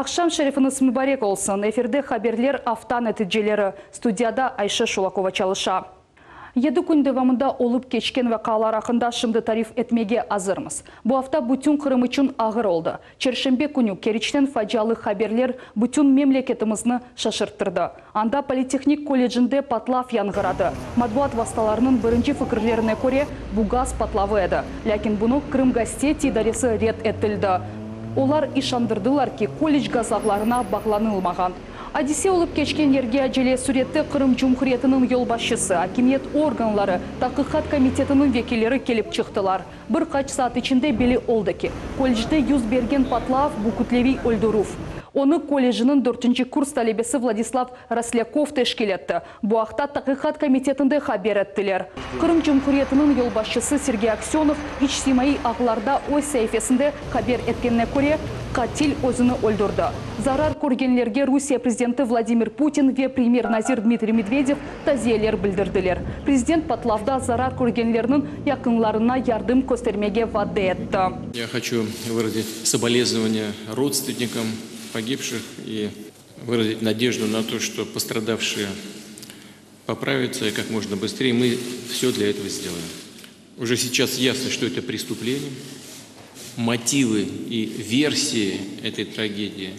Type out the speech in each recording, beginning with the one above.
Aqşam şerifiñiz mubarek olsun! Efirde haberler afta neticeleri. Studiyada Ayşe Şulakova çalışa. Yedi kün devamında olıp keçken vaqialar aqqında şimdi tarif etmege azırmız. Bu afta bütün Qırım içün ağır oldı. Çarşenbe künü Keriçten facialı haberler bütün memleketimizni şaşırttırdı. Anda Politehnik kollecinde patlav yañğıradı. Matbuat vastalarınıñ birinci fikirlerine köre, bu gaz patlavı edi. Lâkin bunı Krımgazseti idaresi red etildi. Olar işandırdılar ki, kollec gaz ağlarına bağlanılmağan. Adise olıp keçken yerge acele sürette Qırım Cumhuriyetiniñ yolbaşçısı, akimiyet organları, Taqiqat komitetiniñ vekilleri kelip çıqtılar. Bir qaç saat içinde belli oldı ki, kollecde yüz bergen patlav, bu kütleviy öldürüv. Onı kollecniñ dörtünci kurs talebesi Vladislav Roslâkov teşkil etti. Bu aqta Taqiqat komitetinde haber ettiler. Qırım Cumhuriyetiniñ yolbaşçısı Sergey Aksönov içtimaiy ağlarda öz saifesinde haber etkenine köre, qatil özüni öldürdi. Zarar körgenlerge Rusiye prezidenti Vladimir Putin ve premyer-nazir Dmitriy Medvedev taziyeler bildirdiler. Prezident patlavda zarar körgenlerniñ yaqınlarına yardım köstermege vade etti. Я хочу выразить соболезнования родственникам погибших и выразить надежду на то, что пострадавшие поправятся и как можно быстрее. Мы все для этого сделаем. Уже сейчас ясно, что это преступление. Мотивы и версии этой трагедии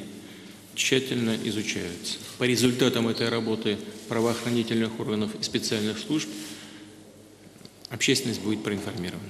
тщательно изучаются. По результатам этой работы правоохранительных органов и специальных служб общественность будет проинформирована.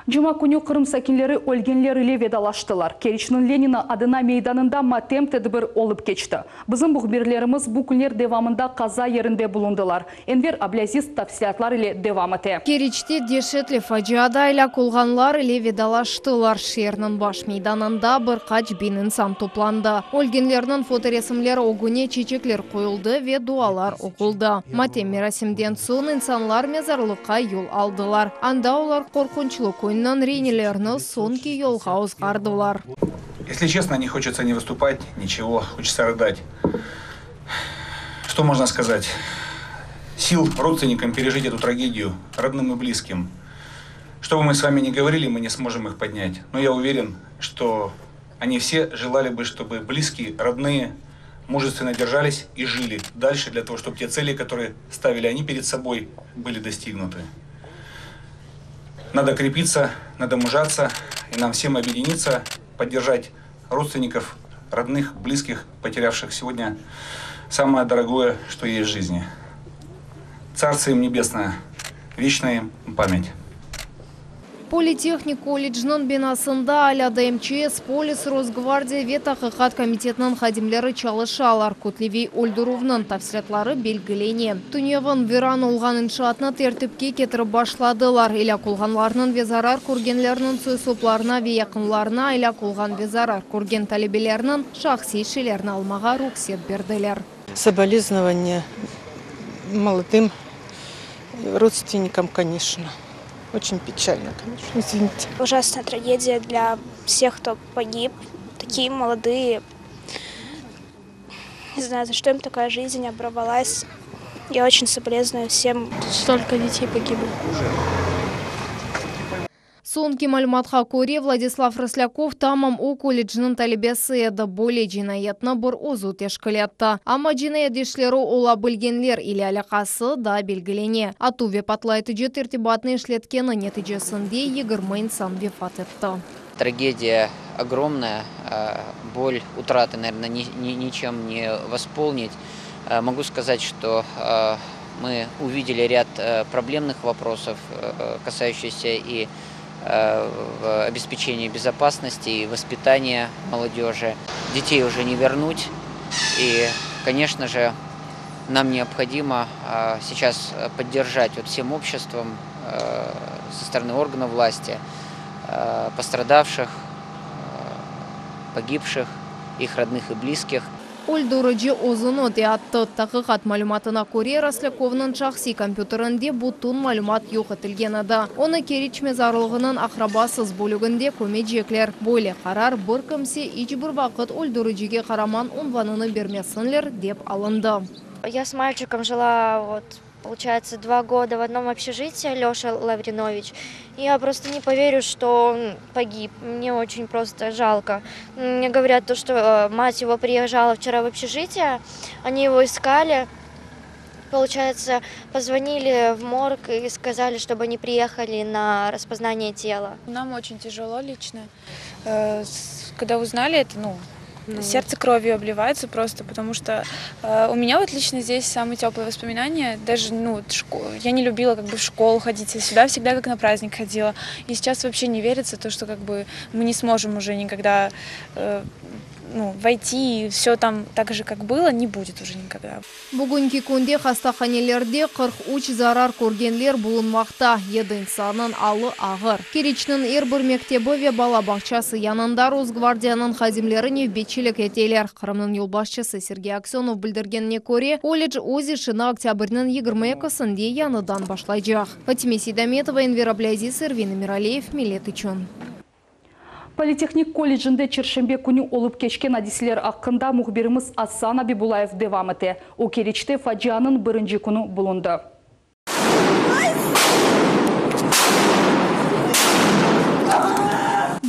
Cuma künü Qırım sakinleri ölgenler ile vedalaştılar. Keriçniñ Lenin adına meydanında matem tedbir olıp keçti. Bizim mühbirlerimiz bu künler devamında qaza yerinde bulundılar. Enver Ablâziz tafsilâtlar ile devam ete. Keriçte deşetli faciada elâk olğanlar ile vedalaştılar. Şeerniñ baş meydanında bir qaç biñ insan toplandı. Ölgenlerniñ fotoresimleri ögüne çeçekler qoyuldı ve dualar oquldı. Matem merasimden soñ insanlar mezarlıqqa yol aldılar. Anda olar qorqunçlı künniñ reinelerini soñki yolğa ozğardılar. Если честно, не хочется ни выступать, ничего, хочется рыдать. Что можно сказать? Сил родственникам пережить эту трагедию, родным и близким. Что бы мы с вами ни говорили, мы не сможем их поднять. Но я уверен, что они все желали бы, чтобы близкие, родные мужественно держались и жили дальше для того, чтобы те цели, которые ставили они перед собой, были достигнуты. Надо крепиться, надо мужаться, и нам всем объединиться, поддержать родственников, родных, близких, потерявших сегодня самое дорогое, что есть в жизни. Царство им небесное, вечная им память. Politehnik kollecniñ binasında alâ da MÇS, polis, Rosgvardiya ve Taqiqat komitetiniñ hadimleri çalışalar. Kütleviy öldürüvniñ tafsilâtları belgilene. Tünevin viran olğan inşaatnı tertipke ketirip başladılar. Elâk olğanlarnıñ ve zarar körgenlerniñ soy-soplarına ve yaqınlarına elâk olğan ve zarar körgen talebelerniñ şahsiy şeylerini almağa ruhset berdiler. Соболезнования молодым родственникам, конечно. Очень печально, конечно, извините. Ужасная трагедия для всех, кто погиб. Такие молодые. Не знаю, за что им такая жизнь оборвалась. Я очень соболезную всем. Тут столько детей погибло. Soñki malümatqa köre, Vladislav Roslâkov tamam o kollecniñ talebesi edi. Böyle cinayetni bir özü teşkil etti. Amma cinayet işleri ola bilgenler ile alâqası daa belgilene. Atuv ve patlayıcı tertibatnı işletkeni neticesinde 20 insan vefat etti. Трагедия огромная, боль утраты, наверное, ничем не восполнить. Могу сказать, что мы увидели ряд проблемных вопросов, касающихся и обеспечения безопасности, и воспитания молодежи. Детей уже не вернуть. И, конечно же, нам необходимо сейчас поддержать вот всем обществом со стороны органов власти пострадавших, погибших, их родных и близких. Öldürici özüni de attı. Taqiqat malümatına köre, Roslâkovnıñ şahsiy kompyuterinde bütün malümat yoq etilgen edi. Onı Keriç mezarlığınıñ aqrabasız bölüginde kömecekler. Böyle qarar bir kimse iç bir vaqıt öldüricige qaraman unvanını bermesinler dep alındı. Я с мальчиком жила вот. получается, два года в одном общежитии, Леша Лавринович. Я просто не поверю, что он погиб. Мне очень просто жалко. Мне говорят то, что э, мать его приезжала вчера в общежитие, они его искали. Получается, позвонили в морг и сказали, чтобы они приехали на распознание тела. Нам очень тяжело лично. Э, когда узнали это, ну, ну, сердце кровью обливается просто, потому что э, у меня вот лично здесь самые теплые воспоминания. Даже, ну, шко... я не любила как бы в школу ходить, я сюда всегда как на праздник ходила. И сейчас вообще не верится то, что как бы мы не сможем уже никогда э, ну, войти, и все там так же, как было, не будет уже никогда. Bugünki künde hastahanelerde 43 zarar körgenler bulunmaqta, yedi insannıñ alı ağır. Keriçniñ er bir mektebi ve bala bağçası yanında Rosgvardiyanıñ hadimleri nevbetçilik eteler. Qırımnıñ yolbaşçısı Sergey Aksönov bildirgenine köre, kollec öz işini oktâbrniñ 22-sinde yañıdan başlaycaq. Fatime Seydametova, Enver Ablâziz, Ervin Emiraliyev, Millet içün. Politehnik kollecinde çarşenbe künü olıp keçken adiseler aqqında mühbirimiz Asan Abibullayev devam ete. O, Keriçte facianıñ birinci künü bulundı.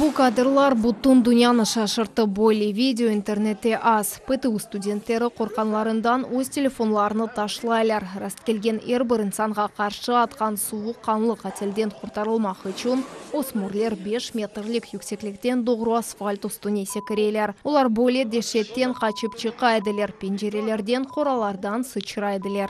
Bu kadrlar bütün dünyanı şaşırttı. Böyle video internette az. PTU studentleri qorqqanlarından öz telefonlarını taşlaylar. Rastkelgen er bir insanğa qarşı atqan suvuq qanlı qatilden qurtarılmaq içün ösmürler beş metrlik yükseklikten doğru asfalt üstüne sekireler. Olar böyle deşetten qaçıp çıqa ediler, pencerelerden, qoralardan sıçray ediler.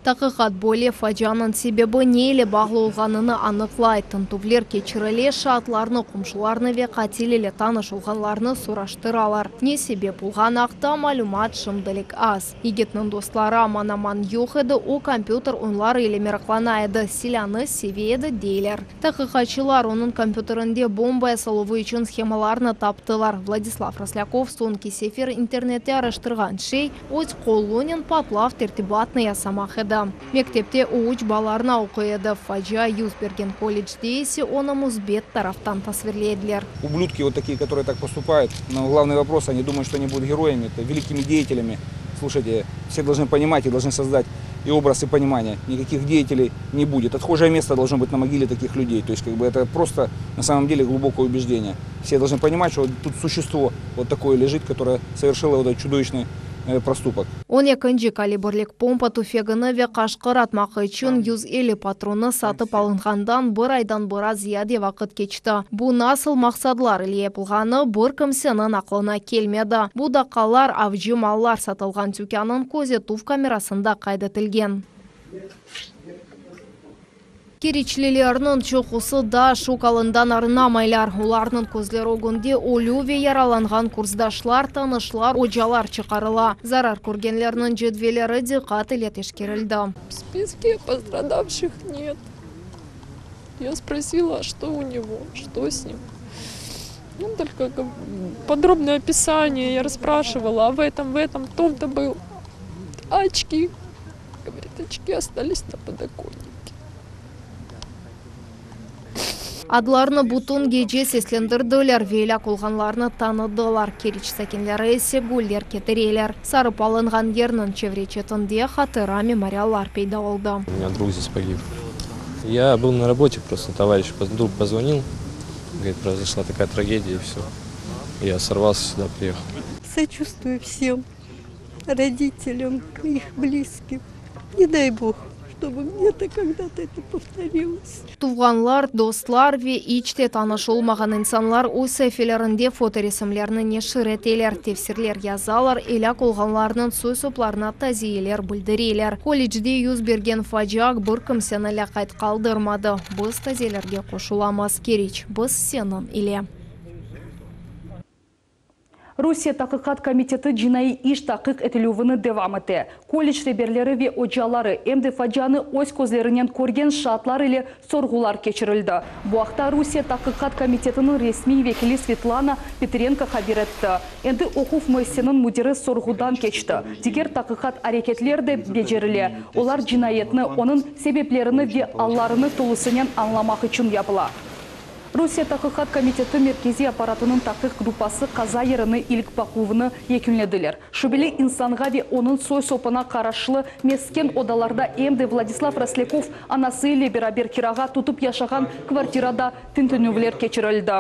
Taqiqat böyle facianıñ sebebi ne ile bağlı olğanını añıqlay. Tintüvler keçirile, şaatlarnı, qomşularnı ve qatil ile tanış olğanlarnı soraştıralar. Ne sebep olğanı aqta malümat şimdilik az. Yigitniñ dostları aman-aman yoq edi, o, kompyuter oyunları ile meraqlana edi, silânı seve edi, deyler. Taqiqatçılar onıñ kompyuterinde bomba yasaluvı içün shemalarnı taptılar. Vladislav Roslâkov soñki sefer internette araştırğan şey, öz qolunen patlav tertibatını yasamaq edi. Mektepte o üç balalarına oquy edi, facia yüz bergen kollecde ise onı müsbet taraftan tasvirley ediler. Ублюдки вот такие, которые так поступают, но главный вопрос, они думают, что они будут героями, это великими деятелями. Слушайте, все должны понимать и должны создать и образ, и понимание. Никаких деятелей не будет. Отхожее место должно быть на могиле таких людей. То есть, как бы это просто на самом деле глубокое убеждение. Все должны понимать, что вот тут существо вот такое лежит, которое совершило вот этот чудовищный э, проступок. On ekinci kalibrlik pompa tüfegini ve qaşqır atmaq içün 150 patronı satıp alınğandan bir aydan biraz ziyade vaqıt keçti. Bu nasıl maqsadlar ile yapılğanı bir kimseniñ aqlına kelmedi. Bu daqqalar avcı mallar satılğan tükânnıñ közetüv kamerasında qayd etilgen. Keriçlilerniñ çoqusı daa şok alından arınamaylar. Olarnıñ közleri ögünde ölü ve yaralanğan kursdaşlar, tanışlar, ocalar çıqarıla. Zarar körgenlerniñ cedvelleri diqqat ile teşkerildi. В списке пострадавших нет. Я спросила, что у него, что с ним. Ну, только подробное описание я расспрашивала, а в этом, в этом, в том-то был. А очки? Говорит, очки остались на подоконнике. Adlarını bütün gece seslendirdiler ve elâk olğanlarnı tanıdılar. Keriç sakinleri ise güller ketireler. Sarıp alınğan yerniñ çevre-çetinde hatıra memoriallar peyda oldı. У меня друг здесь погиб. Я был на работе, просто товарищ, друг позвонил, говорит, произошла такая трагедия, и все. Я сорвался сюда, приехал. Сочувствую всем родителям, их близким. Не дай Бог, чтобы где-то когда-то это повторилось. Tuvğanlar, dostlar ve iç te tanış olmağan insanlar öz saifelerinde fotoresimlerni neşir eteler, tefsirler yazalar, elâk olğanlarnıñ soy-soplarına taziyeler bildireler. Kollecde yüz bergen facia bir kimseni lâqayt qaldırmadı. Biz taziyelerge qoşulamız. Keriç, biz seniñ ile. Rusiye Taqiqat komiteti cinaiy iş taqiq etilüvini devam ete. Kollec reberleri ve ocaları, em de facianı öz közlerinen körgen şaatlar ile sorğular keçirildi. Bu aqta Rusiye Taqiqat komitetiniñ resmiy vekili Svetlana Petrenko haber etti. Endi oquv müessiseniñ müdiri sorğudan keçti. Diger taqiqat areketler de becerile. Olar cinayetni, onıñ sebeplerini ve allarını tolusınen añlamaq içün yapıla. Rusiye Taqiqat komiteti Merkeziy apparatınıñ taqiq gruppası qaza yerini ilk baquvını yekünlediler. Şübeli insanğa ve onıñ soy-sopuna qaraşlı mesken odalarda em de Vladislav Roslâkov anası ile beraber kirağa tutıp yaşağan kvartirada tintünüvler keçirildi.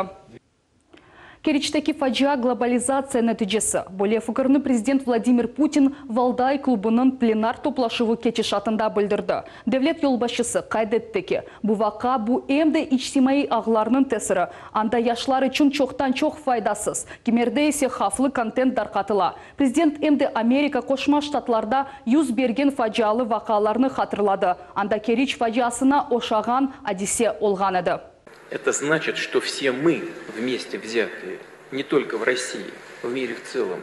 Keriçteki facia globalizatsiya neticesi. Böyle fikirni prezident Vladimir Putin Valday klubınıñ plenar toplaşuvı ketişatında bildirdi. Devlet yolbaşçısı qayd etti ki, bu vaqia, bu em de içtimaiy ağlarnıñ tesiri, anda yaşlar içün çoqtan-çoq faydasız, kimerde ise havflı kontent darqatıla. Prezident em de Amerika Qoşma Ştatlarda yüz bergen facialı vaqialarnı hatırladı, anda Keriç faciasına oşağan adise olğan edi. Это значит, что все мы вместе взятые, не только в России, в мире в целом,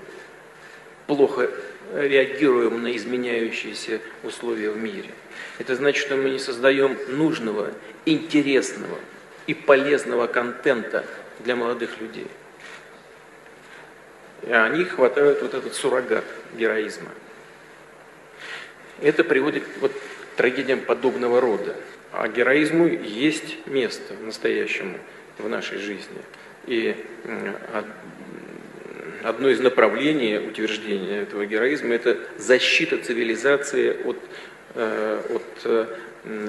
плохо реагируем на изменяющиеся условия в мире. Это значит, что мы не создаем нужного, интересного и полезного контента для молодых людей. И они хватают вот этот суррогат героизма. Это приводит вот к трагедиям подобного рода. А героизму есть место настоящему в нашей жизни. И одно из направлений утверждения этого героизма – это защита цивилизации от, э, от э,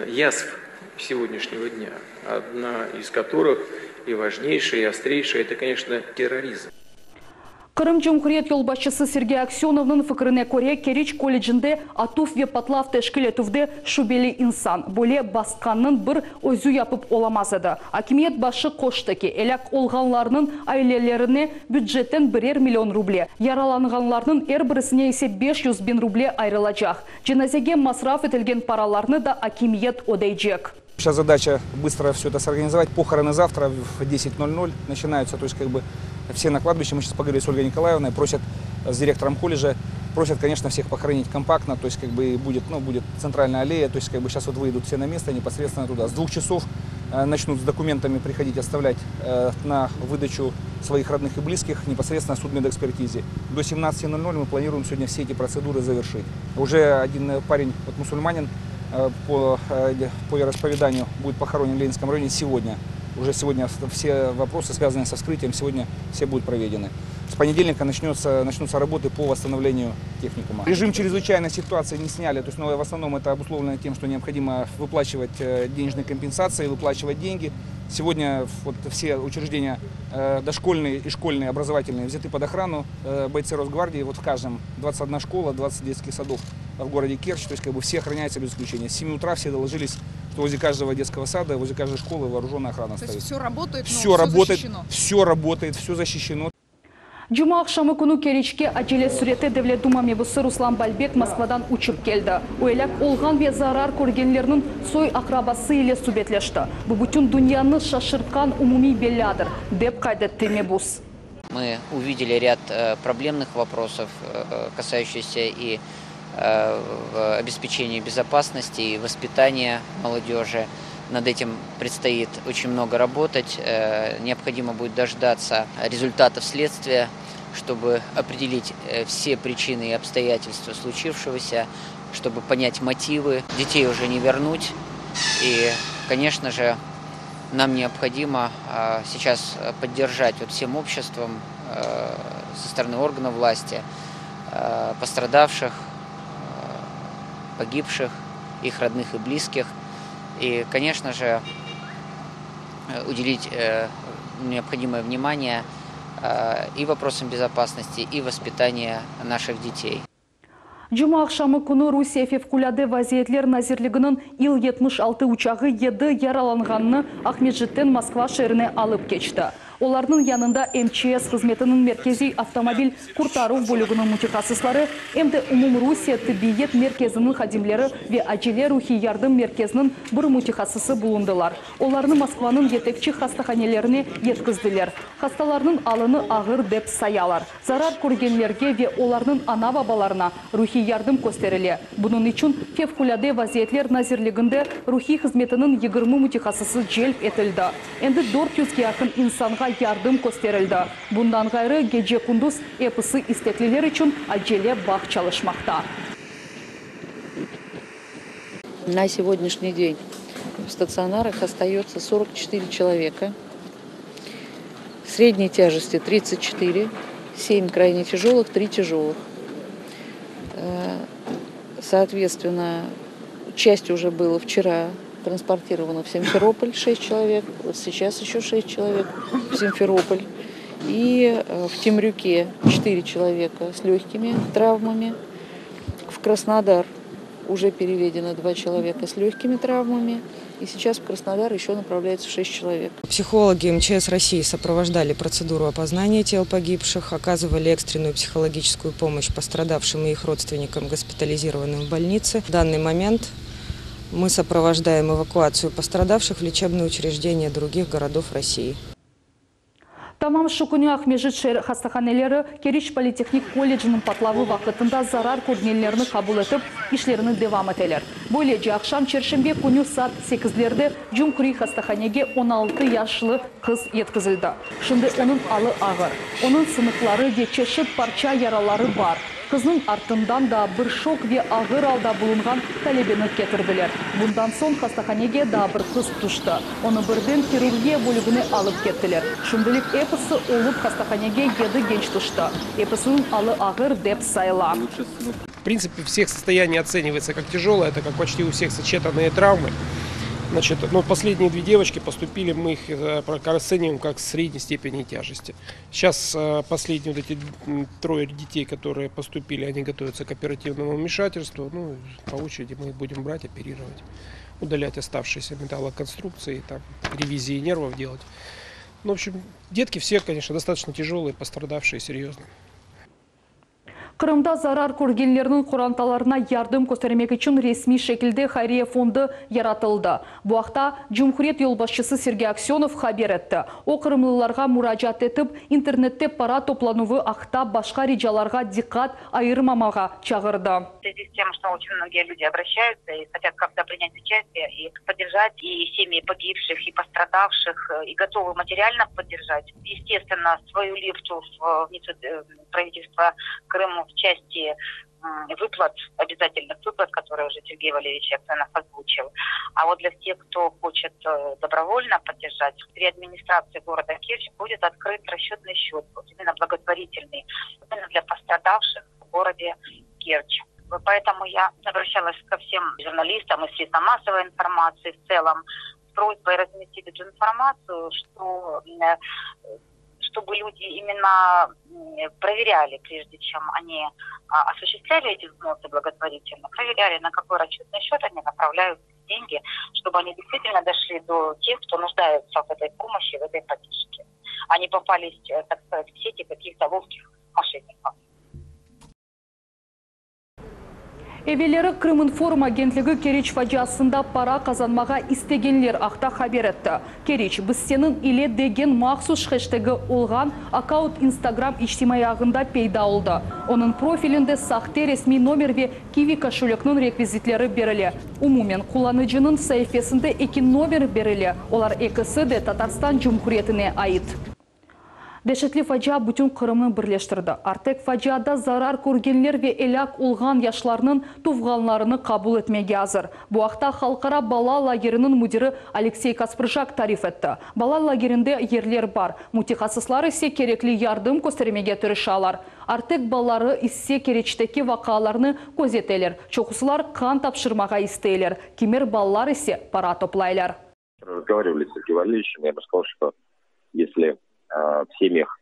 язв сегодняшнего дня, одна из которых и важнейшая, и острейшая – это, конечно, терроризм. Qırım Cumhuriyet yolbaşçısı Sergey Aksönovnıñ fikrine köre, Keriç kollecinde atuv ve patlav teşkil etüvde şübeli insan böyle basqannıñ bir özü yapıp olamaz edi. Akimiyet başı qoştı ki, elâk olğanlarnıñ ailelerine bücetten birer million ruble, yaralanğanlarnıñ er birisine ise 500 biñ ruble ayırılacaq. Cenazege masraf etilgen paralarnı da akimiyet ödeycek. Сейчас задача быстро все это сорганизовать. Похороны завтра в 10.00 начинаются. То есть как бы все на кладбище. Мы сейчас поговорили с Ольгой Николаевной, просят с директором колледжа, просят, конечно, всех похоронить компактно, то есть как бы будет, ну, будет центральная аллея, то есть как бы сейчас вот выйдут все на место непосредственно туда. С двух часов э, начнут с документами приходить, оставлять э, на выдачу своих родных и близких непосредственно судмедэкспертизе. До 17.00 мы планируем сегодня все эти процедуры завершить. Уже один э, парень, вот мусульманин, по, по вероисповеданию будет похоронен в Ленинском районе сегодня. Уже сегодня все вопросы, связанные со вскрытием, сегодня все будут проведены. С понедельника начнется, начнутся работы по восстановлению техникума. Режим чрезвычайной ситуации не сняли, то есть, но в основном это обусловлено тем, что необходимо выплачивать э, денежные компенсации, выплачивать деньги. Сегодня вот все учреждения э, дошкольные и школьные образовательные взяты под охрану э, бойцы Росгвардии. Вот в каждом 21 школа, 20 детских садов в городе Керчь, то есть как бы все охраняются без исключения. С 7 утра все доложились, что возле каждого детского сада, возле каждой школы вооруженная охрана То стоит. есть все работает, но все все работает, защищено. все работает, все защищено. Cuma aqşamı künü Keriçke acele sürette Devlet Duma mebusı Ruslan Balbek Moskvadan uçıp keldi. O elâk olğan ve zarar körgenlerniñ soy-aqrabası ile subetleşti. Bu bütün dünyanı şaşırtqan umumiy belâdır, dep qayd etti mebus. Мы увидели ряд э, проблемных вопросов, э, касающихся и э, в обеспечении безопасности, и воспитания молодежи. Над этим предстоит очень много работать. Э, Необходимо будет дождаться результатов следствия, чтобы определить э, все причины и обстоятельства случившегося, чтобы понять мотивы. Детей уже не вернуть. И, конечно же, нам необходимо а, сейчас поддержать вот всем обществом э, со стороны органов власти э, пострадавших, э, погибших, их родных и близких. И, конечно же, э, уделить э, необходимое внимание э, и вопросам безопасности, и воспитания наших детей. Cuma aqşamı künü Rusiye Fevqulâde vaziyetler nazirliginiñ İl-76 uçağı 7 yaralanğannı Aqmescitten Moskva şeerine alıp keçti. Olarnıñ yanında MÇS hızmetiniñ merkeziy avtomobil qurtaruv bölüginiñ mütehassısları, em de Umumrusiye tibbiyet merkeziniñ hadimleri ve acele ruhiy yardım merkeziniñ bir mütehassısı bulundılar. Olarnı Moskvanıñ yetekçi hastahanelerine yetkizdiler. Hastalarnıñ alını ağır dep sayalar. Zarar körgenlerge ve olarnıñ ana-babalarına ruhiy yardım kösterile. Bunıñ içün Fevqulâde vaziyetler nazirliginde ruhiy hızmetiniñ 20 mütehassısı celp etildi. Endi 400ge yaqın insanğa yardım kösterildi. Bundan ğayrı gece-kündüz episi istekliler içün acele bağ çalışmaqta. На сегодняшний день в стационарах остается 44 человека. Средней тяжести 34, 7 крайне тяжелых, 3 тяжелых. Соответственно, часть уже было вчера транспортирована в Симферополь 6 человек, вот сейчас еще 6 человек в Симферополь. И в Темрюке 4 человека с легкими травмами. В Краснодар уже переведено 2 человека с легкими травмами. И сейчас в Краснодар еще направляется 6 человек. Психологи МЧС России сопровождали процедуру опознания тел погибших, оказывали экстренную психологическую помощь пострадавшим и их родственникам, госпитализированным в больнице. В данный момент мы сопровождаем эвакуацию пострадавших в лечебные учреждения других городов России. Tamam şu künü Aqmescit şeer hastahaneleri Keriç politehnik kolleciniñ patlavı vaqtında zarar körgenlerni qabul etip, işlerini devam eteler. Böylece, aqşam çerşenbe künü saat sekizlerde Cumhuriy hastahanege 16 yaşlı qız yetkizildi. Şimdi onıñ alı ağır. Onıñ sınıqları ve çeşit parça yaraları bar. Qıznıñ artından daa bir şok ve ağır alda bulunğan talebeni ketirdiler. Bundan soñ hastahanege daa bir qız tüşti. Onı birden hirurgiya bölügine alıp kettiler. Şimdilik episi olıp hastahanege yedi genç tüşti. Episiniñ alı ağır dep sayıla. В принципе, всех состояние оценивается как тяжелое, это как почти у всех сочетанные травмы. Значит, но последние две девочки поступили, мы их расцениваем как средней степени тяжести. Сейчас последние вот эти трое детей, которые поступили, они готовятся к оперативному вмешательству. Ну, по очереди мы их будем брать, оперировать, удалять оставшиеся металлоконструкции, там, ревизии нервов делать. Ну, в общем, детки все, конечно, достаточно тяжелые, пострадавшие серьезно. Qırımda zarar körgenlerniñ qorantalarına yardım köstermek içün resmiy şekilde hayriye fondu yaratıldı. Bu aqta cumhuriyet yolbaşçısı Sergey Aksönov haber etti. O, qırımlılarğa muracaat etip, internette para toplanuvı aqta başqa ricalarğa diqqat ayırmamağa çağırdı. В связи с тем, что очень многие люди обращаются и хотят как-то принять участие и поддержать и семьи погибших, и пострадавших, и готовы материально поддержать. Естественно, свою лепту внесет правительство Крыма в части выплат, обязательных выплат, которые уже Сергей Валерьевич Аксенов озвучил. А вот для тех, кто хочет добровольно поддержать, при администрации города Керчь будет открыт расчетный счет, вот именно благотворительный, именно для пострадавших в городе Керчь. Поэтому я обращалась ко всем журналистам и средствам массовой информации в целом с просьбой разместить эту информацию, что чтобы люди именно проверяли, прежде чем они осуществляли эти взносы благотворительно, проверяли, на какой расчетный счет они направляют деньги, чтобы они действительно дошли до тех, кто нуждается в этой помощи, в этой поддержке. Они попались, так сказать, в сети каких-то ловких мошенников. Evelleri Krıminform agentligi Keriç faciasında para qazanmağa istegenler aqta haber etti. Keriç, biz seniñ ile degen mahsus heştegi olğan akkaunt Instagram içtimaiy ağında peyda oldı. Onıñ profilinde sahte resmiy nomer ve Kiwi koşelökniñ rekvizitleri berile. Umumen, qullanıcınıñ saifesinde eki nomer berile, olar ekisi de Tatarstan Cumhuriyetine ait. Deşetli facia bütün Qırımnı birleştirdi. Artek faciada zarar körgenler ve elâk olğan yaşlarnıñ tuvğanlarını qabul etmege azır. Bu aqta Halqara bala lageriniñ müdiri Aleksey Kasprjak tarif etti. Bala lagerinde yerler bar, mütehassıslar ise kerekli yardım köstermege tırışalar. Artek balaları ise Keriçteki vaqialarnı közeteler, çoqusılar qan tapşırmağa isteyler, kimer balalar ise para toplaylar. Разговаривали с Сергеем Валерьевичем, я ему сказал, что если в семьях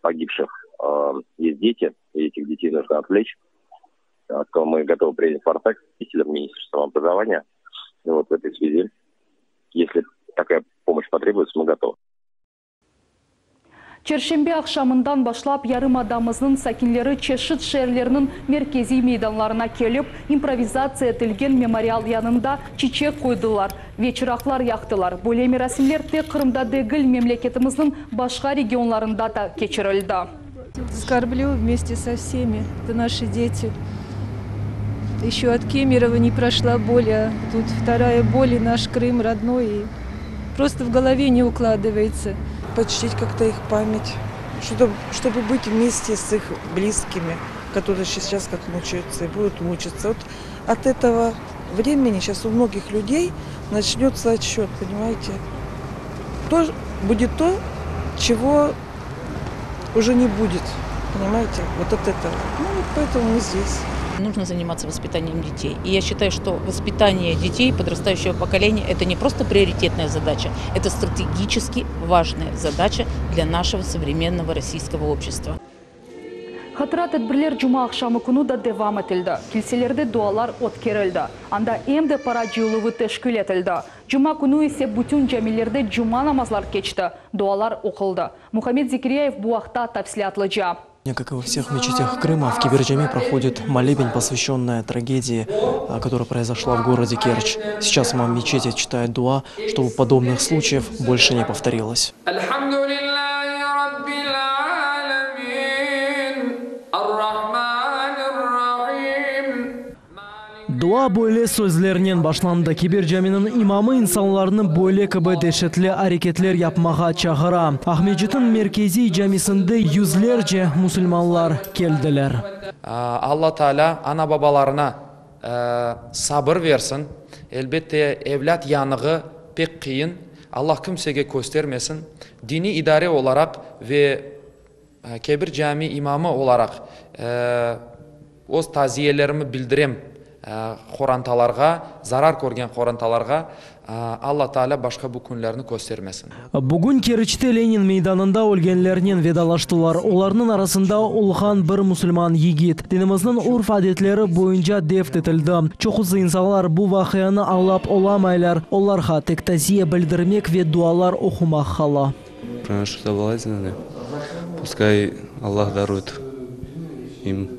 погибших есть дети, и этих детей нужно отвлечь, то мы готовы принять в Артек с Министерством образования. И вот в этой связи, если такая помощь потребуется, мы готовы. Çerşenbe aqşamından başlap yarımadamıznıñ sakinleri çeşit şeerlerniñ merkeziy meydanlarına kelip, improvizatsiya etilgen memorial yanında çiçek qoydılar ve çıraqlar yaqtılar. Böyle merasimler tek Qırımda degil, memleketimizniñ başqa regionlarında da keçirildi. Скорблю вместе со всеми. Это наши дети. Еще от Кемерово не прошла боль, а тут вторая боль, и наш Крым родной. И просто в голове не укладывается. Почтить как-то их память, чтобы, чтобы быть вместе с их близкими, которые сейчас как мучаются и будут мучиться. Вот от этого времени сейчас у многих людей начнется отсчет, понимаете? То, будет то, чего Уже не будет, понимаете, вот от этого. Ну, вот поэтому мы здесь. Нужно заниматься воспитанием детей. И я считаю, что воспитание детей, подрастающего поколения, это не просто приоритетная задача, это стратегически важная задача для нашего современного российского общества. Hatıra tedbirler cumaaqşamı künü da devam etildi. Kilselerde dualar ötkerildi. Anda em de para cıyıluvı teşkil etildi. Cuma künü ise bütün camilerde cuma namazlar keçti, dualar oquldı. Muhammed Zekiryayev bu aqta tafsilâtlıca. Как и во всех мечетях Крыма, в Кебер-Джами проходит молебен, посвященный трагедии, которая произошла в городе Керчь. Сейчас имам мечети читает дуа, чтобы подобных случаев больше не повторилось. Dua böyle sözlernen başlandı, Kebir caminiñ imamı insanlarnı böyle kibi deşetli areketler yapmağa çağıra. Aqmescitniñ merkeziy camisinde yüzlerce musulmanlar keldiler. Alla Taalâ ana-babalarına sabır versin. Elbette, evlât yanığı pek qıyın, Alla kimsege köstermesin. Diniy idare olaraq ve Kebir cami imamı olaraq öz taziyelerimi bildirem qorantalarğa, zarar körgen qorantalarğa, Alla Taalâ başqa bu künlerni köstermesin. Bugün Keriçte Lenin meydanında ölgenlernen vedalaştılar. Olarnıñ arasında olğan bir musulman yigit. Dinimizniñ urf-adetleri boyunca defn etildi. Çoqusı insanlar bu vaqianı añlap olamaylar. Olarğa tek taziye bildirmek ve dualar oqumaq qala. Prinoшу соболезнования. Пускай Аллах дарует им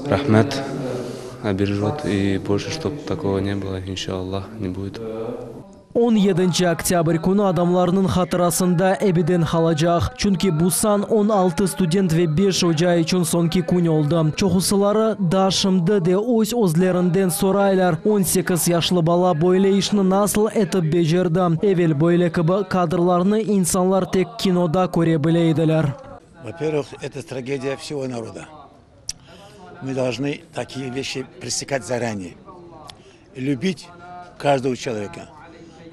rahmet, обережет и больше чтоб такого не было, иншаллах, не будет. On yedinci oktâbr künü adamlarnıñ hatırasında ebeden qalacaq, çünki bu san 16 student ve beş oca içün soñki kün oldı. Çoqusıları daa şimdi de öz-özlerinden soraylar, 18 yaşlı bala böyle işni nasıl etip becerdi? Evel böyle kibi kadrlarnı insanlar tek kinoda köre bile ediler. Во-первых, это трагедия всего народа. Мы должны такие вещи пресекать заранее. Любить каждого человека,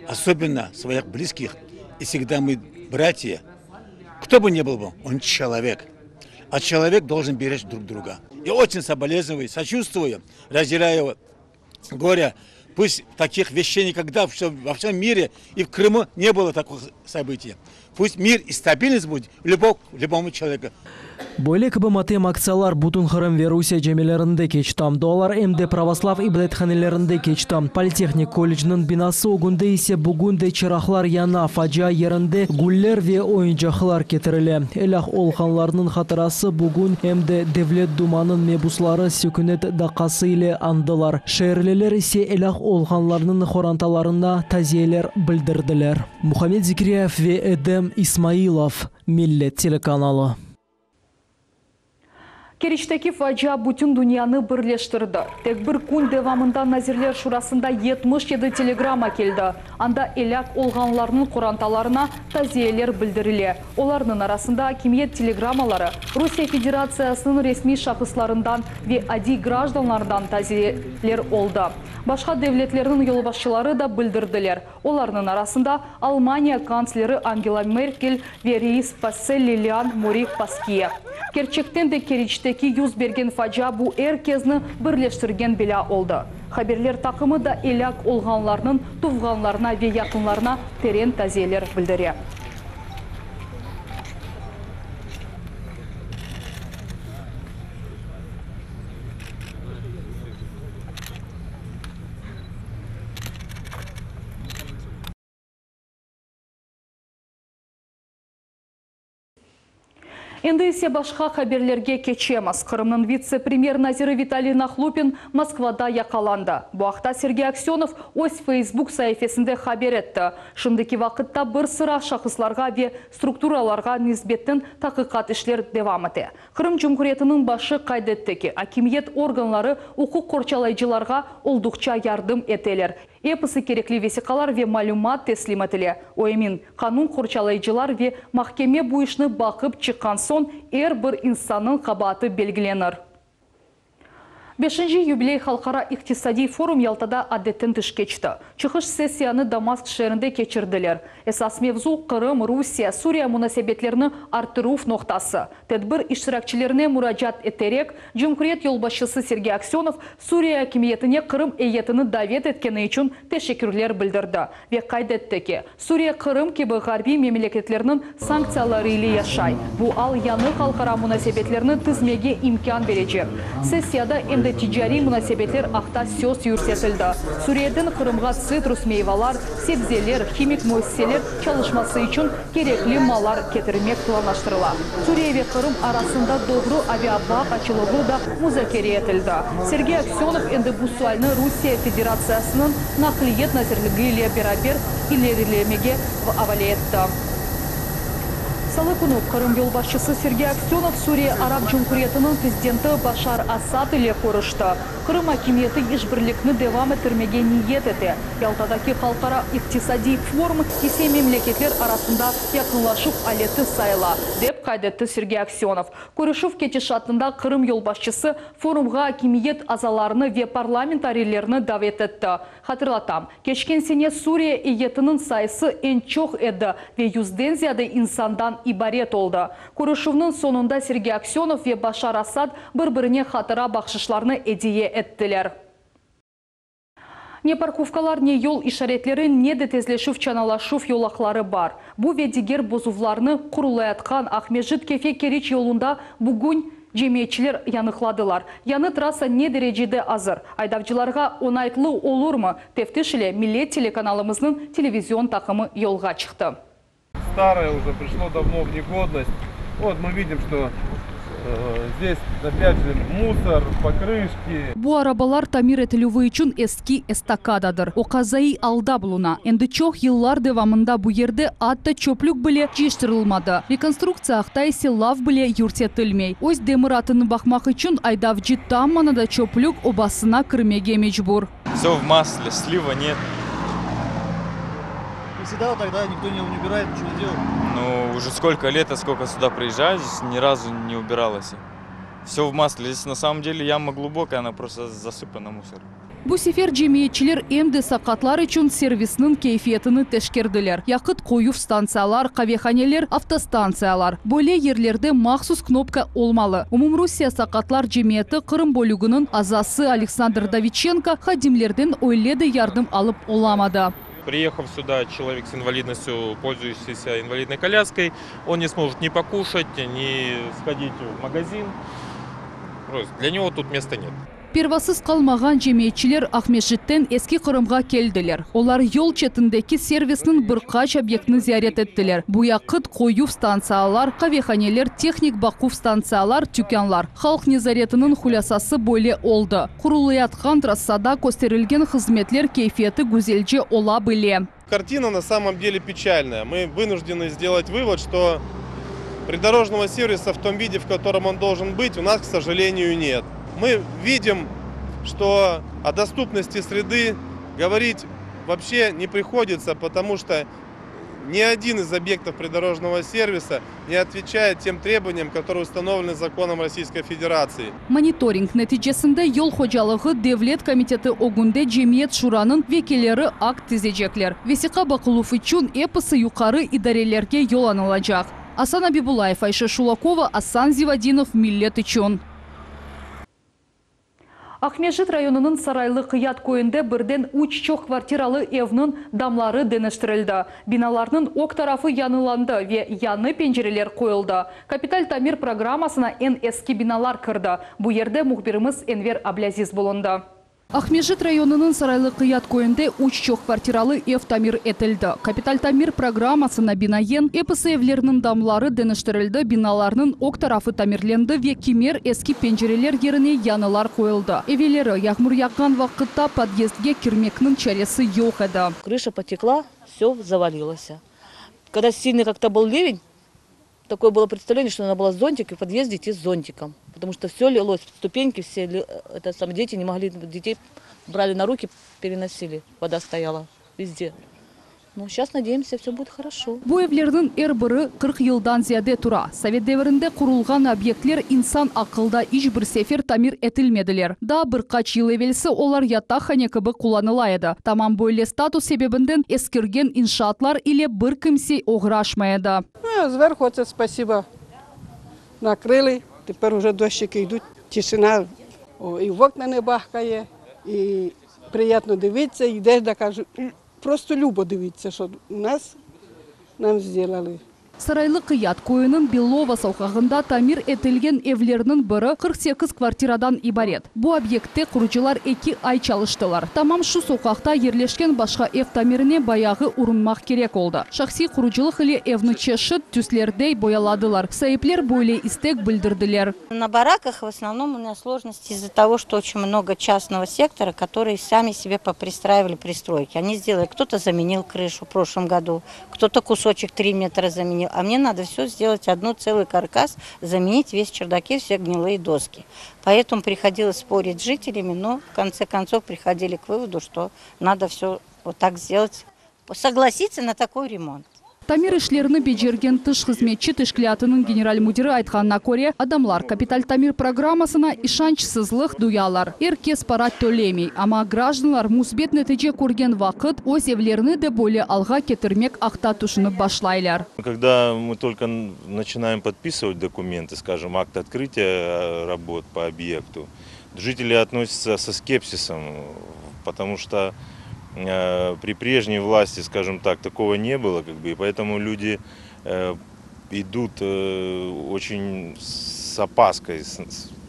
особенно своих близких. И всегда мы братья. Кто бы ни был бы, он человек. А человек должен беречь друг друга. Я очень соболезную, сочувствую, разделяю горе. Пусть таких вещей никогда во всем мире и в Крыму не было таких событий. Пусть мир и стабильность будет любовь к любому человеку. Böyle kibi matem aktsiyalar bütün Qırım ve Rusiye camilerinde keçti. Dualar em de pravoslav ibadethanelerinde keçti. Politehnik kollecniñ binası ögünde ise bugün de çıraqlar yana, facia yerinde güller ve oyuncaqlar ketirile. Elâk olğanlarnıñ hatırası bugün em de Devlet Dumanıñ mebusları sükünet daqqası ile añdılar. Şeerliler ise elâk olğanlarnıñ qorantalarına taziyeler bildirdiler. Muhammed Zekiryayev ve Edem İsmailov, Millet telekanalı. Keriçteki facia bütün dünyanı birleştirdi. Tek bir kün devamında Nazirler Şurasında 77 telegramma keldi. Anda elâk olğanlarnıñ qorantalarına taziyeler bildirile. Olarnıñ arasında akimiyet telegrammaları, Rusiye Federatsiyasınıñ resmiy şahıslarından ve adiy grajdanlardan taziyeler oldı. Başqa devletlerniñ yolbaşçıları da bildirdiler. Olarnıñ arasında Almaniya kantsleri Angela Merkel ve reis PACE Lilian Mori Paskiye. Kerçekten de Keriçteki yüz bergen facia bu er kezni birleştirgen belâ oldı. Haberler taqımı da elâk olğanlarnıñ tuvğanlarına ve yaqınlarına teren taziyeler bildire. Endi ise başqa haberlerge keçemiz. Qırımnıñ vitse-premyer naziri Vitaliy Nahlupin Moskvada yaqalandı. Bu aqta Sergey Aksönov öz Feysbuk saifesinde haber etti. Şimdiki vaqıtta bir sıra şahıslarğa ve strukturalarğa nisbetten taqiqat işler devam ete. Qırım Cumhuriyetiniñ başı qayd etti ki, akimiyet organları uquq qorçalayıcılarğa olduqça yardım eteler, episi kerekli vesiqalar ve malümat teslim etile. O emin, qanun qorçalayıcılar ve mahkeme bu işni baqıp çıqqan soñ er bir insannıñ qabaatı belgilenir. Beşinci yubiley halqara iqtisadiy forum Yaltada adetten tış keçti. Çıqış sessiyanı Damask şeerinde keçirdiler. Esas mevzu, Qırım, Rusiye, Suriye munasebetlerini arttıruv noqtası. Tedbir iştirakçilerine muracaat eterek, cumhuriyet yolbaşçısı Sergey Aksönov Suriye akimiyetine Qırım eyyetini davet etkeni içün teşekkürler bildirdi ve qayd etti ki, Suriye Qırım kibi ğarbiy memleketlerniñ sanktsiyaları ile yaşay, bu al yañı halqara munasebetlerni tizmege imkân berecek. Sessiyada em de ticariy munasebetler aqta söz yürsetildi. Suriyeden Qırımğa tsitrus meyvalar, sebzeler, himik müessiseler çalışması içün kerekli mallar ketirmek planlaştırıla. Suriye ve Qırım arasında doğru aviabağ açıluvı da muzakere etildi. Sergey Aksönov endi bu sualni Rusiye Federatsiyasınıñ Naqliyet nazirligi ile beraber ilerilemege avale etti. Salı künü Qırım yolbaşçısı Sergey Aksönov Suriye Arap Cumhuriyetiniñ prezidenti Başar Asad ile körüşti. Qırım akimiyeti işbirlikni devam ettirmege niyet ete, Yaltadaki halqara iqtisadiy forum ise memleketler arasında yaqınlaşuv aleti sayıla, dep qayd etti Sergey Aksönov. Körüşüv ketişatında Qırım yolbaşçısı forumğa akimiyet azalarını ve parlamentariylerni davet etti. Hatırlatam, keçken sene Suriye eyyetiniñ sayısı eñ çoq edi ve yüzden ziyade insandan ibaret oldı. Körüşüvniñ soñunda Sergey Aksönov ve Başar Asad bir-birine hatıra bahşışlarnı ediye ettiler. Ne parkovkalar, ne yol işaretleri, ne de tezleşüv-çanalaşuv yolaqları bar. Bu ve diger bozuvlarnı qurulayatqan Aqmescit-Kefe-Keriç yolunda bugün cemiyetçiler yanıqladılar. Yañı trassa ne derecede azır? Aydavcılarğa oñaytlı olurmı? Teftiş ile Millet telekanalımıznıñ televizion taqımı yolğa çıqtı. Старое уже пришло давно в негодность. Вот мы видим, что здесь опять же мусор, покрышки. Bu arabalar tamir etilüvi içün eski estakadadır. O qazaiy alda buluna. Endi çoq yıllar devamında bu yerde atta çöplük bile cıyıştırılmadı. Rekonstruktsiya aqta ise laf bile yürsetilmey. Öz demir atını baqmaq içün aydavcı tam manada çöplük obasına kirmege mecbur. Vse v masle, slива нет. И всегда вот тогда никто не убирает, ничего не делает? Ну, уже сколько лет, я сколько сюда приезжаю, здесь ни разу не убиралось. Все в масле. Здесь на самом деле яма глубокая, она просто засыпана мусором. Bu sefer cemiyetçiler em de saqatlar içün servisniñ keyfiyetini teşkerdiler. Yaqıt qoyuv stantsiyalar, qavehaneler, avtostantsiyalar. Böyle yerlerde mahsus knopka olmalı. Umumrusiye saqatlar cemiyeti Qırım bölüginiñ azası Aleksandr Davidçenko hadimlerden öyle de yardım alıp olamadı. Приехав сюда, человек с инвалидностью, пользующийся инвалидной коляской, он не сможет ни покушать, ни сходить в магазин. Просто для него тут места нет. Pervasız qalmağan cemiyetçiler Aqmescitten Eski Qırımğa keldiler. Olar yol çetindeki servisniñ bir qaç obyektini ziyaret ettiler. Bu yaqıt qoyuv stantsiyalar, qavehaneler, tehnik baquv stantsiyalar, tükânlar. Halq nezaretiniñ hulâsası böyle oldı, qurulayatqan trassada kösterilgen hızmetler keyfiyeti güzelce ola bile. Картина на самом деле печальная. Мы вынуждены сделать вывод, что придорожного сервиса в том виде, в котором он должен быть, у нас, к сожалению, нет. Мы видим, что о доступности среды говорить вообще не приходится, потому что ни один из объектов придорожного сервиса не отвечает тем требованиям, которые установлены законом Российской Федерации. Monitoring neticesinde Yol hocalığı devlet komiteti ögünde Cemiyet şuranıñ vekilleri akt tizecekler. Vesiqa baqıluv içün episi yuqarı idarelerge yollanılacaq. Asan Abibullayev, Ayşe Şulakova, Asan Zivadinov, Millet içün. Aqmescit rayonınıñ Saraylı Qıyat köyünde birden üç çoq kvartiralı evniñ damları deñiştirildi. Binalarnıñ ög tarafı yañılandı ve yañı pencereler qoyuldı. Kapital tamir programmasına eñ eski binalar kirdi. Bu yerde mühbirimiz Enver Ablâziz bulundı. Aqmescit rayonınıñ Saraylı Qıyat köyünde üç çoq kvartiralı ev tamir etildi. Kapital tamir programmasına binaen, episi evlerniñ damları deñiştirildi, binalarnıñ ög tarafı tamirlendi ve kimer eski pencereler yerine yañılar qoyuldı. Evelleri, yağmur yağğan vaqıtta podyezdge kirmekniñ çaresi yoq edi. Крыша потекла, все завалилось. Когда сильный как-то был ливень, такое было представление, что надо было зонтик и в подъезде идти с зонтиком. Потому что все лилось, ступеньки все, это сам дети не могли, детей брали на руки, переносили. Вода стояла везде. Ну, сейчас надеемся, все будет хорошо. Bu evlerniñ er biri 40 yıldan ziyade tura. Sovet devirinde qurulğan obyektler insan aqılda iç bir sefer tamir etilmediler. Daa bir qaç yıl evelsi olar yataqhane kibi qullanıla edi. Tamam böyle status sebebinden eskirgen inşaatlar ile bir kimse oğraşmay edi. Zverhu oце спасибо накрыли. Тепер уже дощики йдуть, тишина, о, і в окна не бахкає, і приємно дивитися, йдеш, да кажу, просто любо дивитися, що у нас нам зробили. Saraylı Qıyat köyüniñ Belova soqağında tamir etilgen evlerniñ biri 48 kvartiradan ibaret. Bu obyektte qurucılar eki ay çalıştılar. Tamam şu soqaqta yerleşken başqa ev tamirine bayağı urunmaq kerek oldı. Şahsiy qurucılıq ile evni çeşit tüslerde boyaladılar. Saipler böyle istek bildirdiler. На бараках в основном у нас сложности из-за того, что очень много частного сектора, которые сами себе попристраивали пристройки. Они сделали, кто-то заменил крышу в прошлом году, кто-то кусочек 3 метра заменил. А мне надо все сделать, одну целый каркас, заменить весь чердаки, все гнилые доски. Поэтому приходилось спорить с жителями, но в конце концов приходили к выводу, что надо все вот так сделать, согласиться на такой ремонт. Tamir işlerini becergen tış hızmetçi teşkilâtınıñ general müdiri aytqanına köre, adamlar kapital tamir programmasına işançsızlıq duyalar. Er kes para tölemey, amma grajdanlar müsbet netice körgen vaqıt öz evlerini de böyle alğa ketirmek aqta tüşünip başlaylar. Когда мы только начинаем подписывать документы, скажем, акт открытия работ по объекту, жители относятся со скепсисом, потому что при прежней власти, скажем так, такого не было, как бы, и поэтому люди идут очень с опаской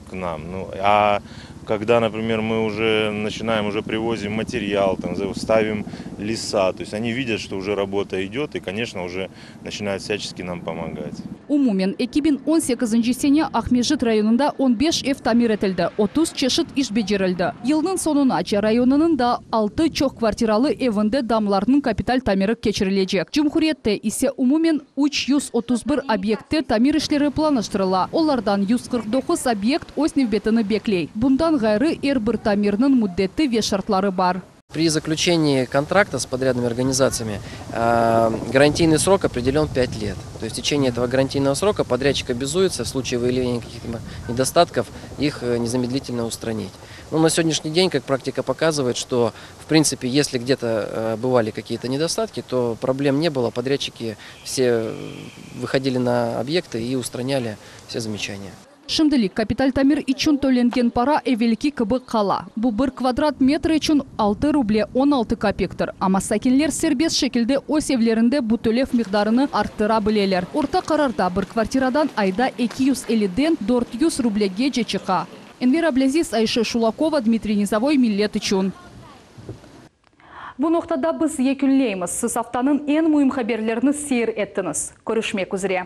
к нам. Ну, а когда, например, мы уже начинаем, уже привозим материал, там, ставим леса, то есть они видят, что уже работа идет и, конечно, уже начинают всячески нам помогать. Umumen 2018 sene Aqmescit rayonında 15 ev tamir etildi, 30 çeşit iş becerildi. Yılnıñ soñunace rayonınıñ daa 6 çoq kvartiralı evinde damlarnıñ kapital tamiri keçirilecek. Cumhuriyette ise umumen 331 obyektte tamir işleri planlaştırıla. Olardan 149 obyekt öz nevbetini bekley. Bundan ğayrı er bir tamirniñ müddeti ve şartları bar. При заключении контракта с подрядными организациями гарантийный срок определен 5 лет. То есть в течение этого гарантийного срока подрядчик обязуется в случае выявления каких-либо недостатков их незамедлительно устранить. Но на сегодняшний день, как практика показывает, что в принципе, если где-то бывали какие-то недостатки, то проблем не было. Подрядчики все выходили на объекты и устраняли все замечания. Şimdilik kapital tamir içün tölengen para evelki kibi qala. Bu bir kvadrat metr içün 6 ruble 16 kapiktir. Amma sakinler serbest şekilde öz evlerinde bu tölev miqdarını arttıra bileler. Orta qararda bir kvartiradan ayda 250-den 400 rublegece çıqa. Enver Ablâziz, Ayşe Şulakova, Dmitriy Nizavoy, Millet içün. Bu noqtada biz yekünleymiz. Siz aftanıñ eñ müim haberlerini seyir ettiñiz. Körüşmek üzre.